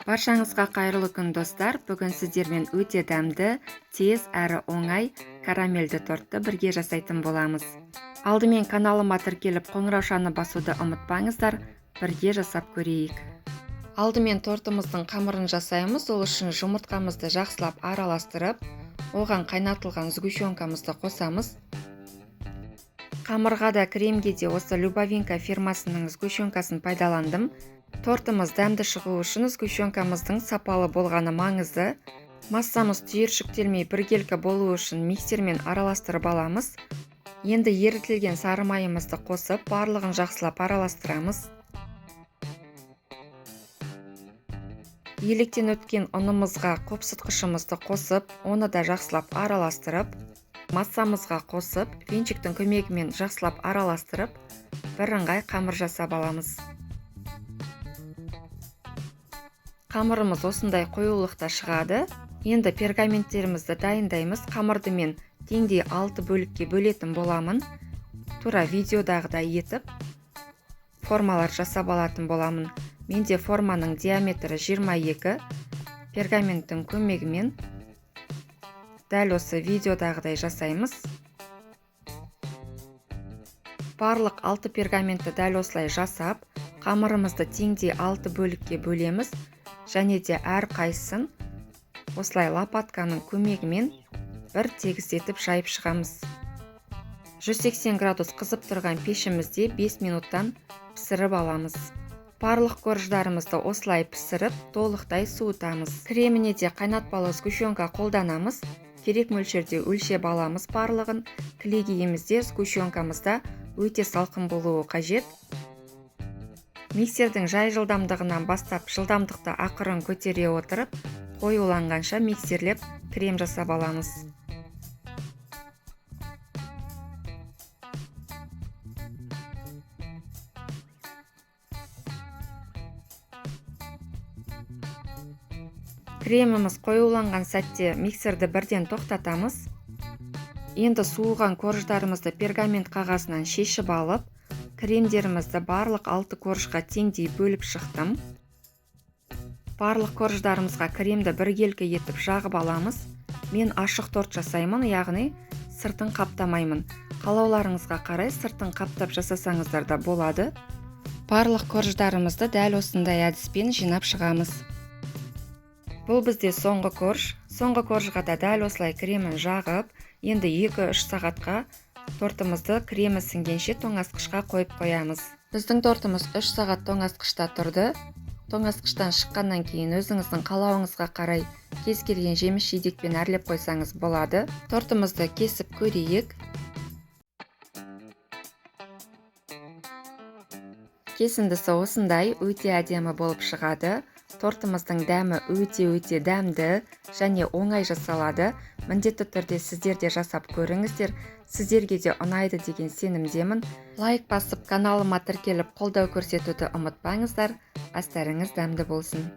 Баршаңызға қайырлы күн, достар. Бүгін сіздермен өте дәмді, тез әрі оңай карамельді тортты бірге жасайтын боламыз. Алдымен каналыма тіркеліп, қоңыраушаны басуды ұмытпаңыздар. Бірге жасап көрейік. Алдымен тортымыздың қамырын жасаймыз. Ол үшін жұмыртқамызды жақсылап араластырып, оған қайнатылған сгущенкамызды қосамыз. Қамырға да, кремге де осы Любовинка фирмасының сгущенкасын пайдаландым. Тортымыз дәмді шығу үшін сгущенкамыздың сапалы болғаны маңызды. Массамыз түйіршіктелмей біркелкі болу үшін миксермен араластырып аламыз. Енді ерітілген сары майымызды қосып, барлығын жақсылап араластырамыз. Електен өткен ұнымызға қопсытқышымызды қосып, оны да жақсылап араластырып, массамызға қосып, венчиктің көмегімен жақсылап араластырып, бірыңғай қамыр жасап аламыз. Қамырымыз осындай қоюлықта шығады. Енді пергаменттерімізді дайындаймыз. Қамырды мен теңдей 6 бөлікке бөлетін боламын. Тура видеодағыдай етіп формалар жасап алатын боламын. Менде форманың диаметрі 22. Пергаменттің көмегімен дәл осы видеодағыдай жасаймыз. Барлық 6 пергаментті дәл осылай жасап, қамырымызды теңдей 6 бөлікке бөлеміз. Және де әр қайсысын осылай лопатканың көмегімен бір тегістетіп жайып шығамыз. 180 градус қызып тұрған пешімізде 5 минуттан пісіріп аламыз. Барлық корждарымызды осылай пісіріп, толықтай суытамыз. Креміне де қайнатпалы сгущенка қолданамыз. Керек мөлшерде өлшеп аламыз барлығын. Кілегейімізде, сгущенкамызда өте салқын болуы қажет. Миксердің жай жылдамдығынан бастап жылдамдықты ақырын көтере отырып, қоюланғанша миксерлеп крем жасап аламыз. Креміміз қоюланған сәтте миксерді бірден тоқтатамыз. Енді суыған корждарымызды пергамент қағазынан шешіп алып, кремдерімізді барлық 6 коржға теңдей бөліп шықтым. Барлық корждарымызға кремді біркелкі етіп жағып аламыз. Мен ашық торт жасаймын, яғни сыртын қаптамаймын. Қалауларыңызға қарай сыртын қаптап жасасаңыздар да болады. Барлық корждарымызды дәл осындай әдіспен жинап шығамыз. Бұл бізде соңғы корж. Соңғы коржға да дәл осылай кремін жағып, енді 2-3 сағатқа тортымызды кремі сіңгенше тоңазытқышқа қойып қоямыз. Біздің тортымыз 3 сағат тоңазытқышта тұрды. Тоңазытқыштан шыққаннан кейін өзіңіздің қалауыңызға қарай кез келген жеміс жидекпен әрлеп қойсаңыз болады. Тортымызды кесіп көрейік. Кесіндісі осындай өте әдемі болып шығады. Тортымыздың дәмі өте-өте дәмді және оңай жасалады. Міндетті түрде сіздер де жасап көріңіздер. Сіздерге де ұнайды деген сенімдемін. Лайк басып, каналыма тіркеліп, қолдау көрсетуді ұмытпаңыздар. Астарыңыз дәмді болсын.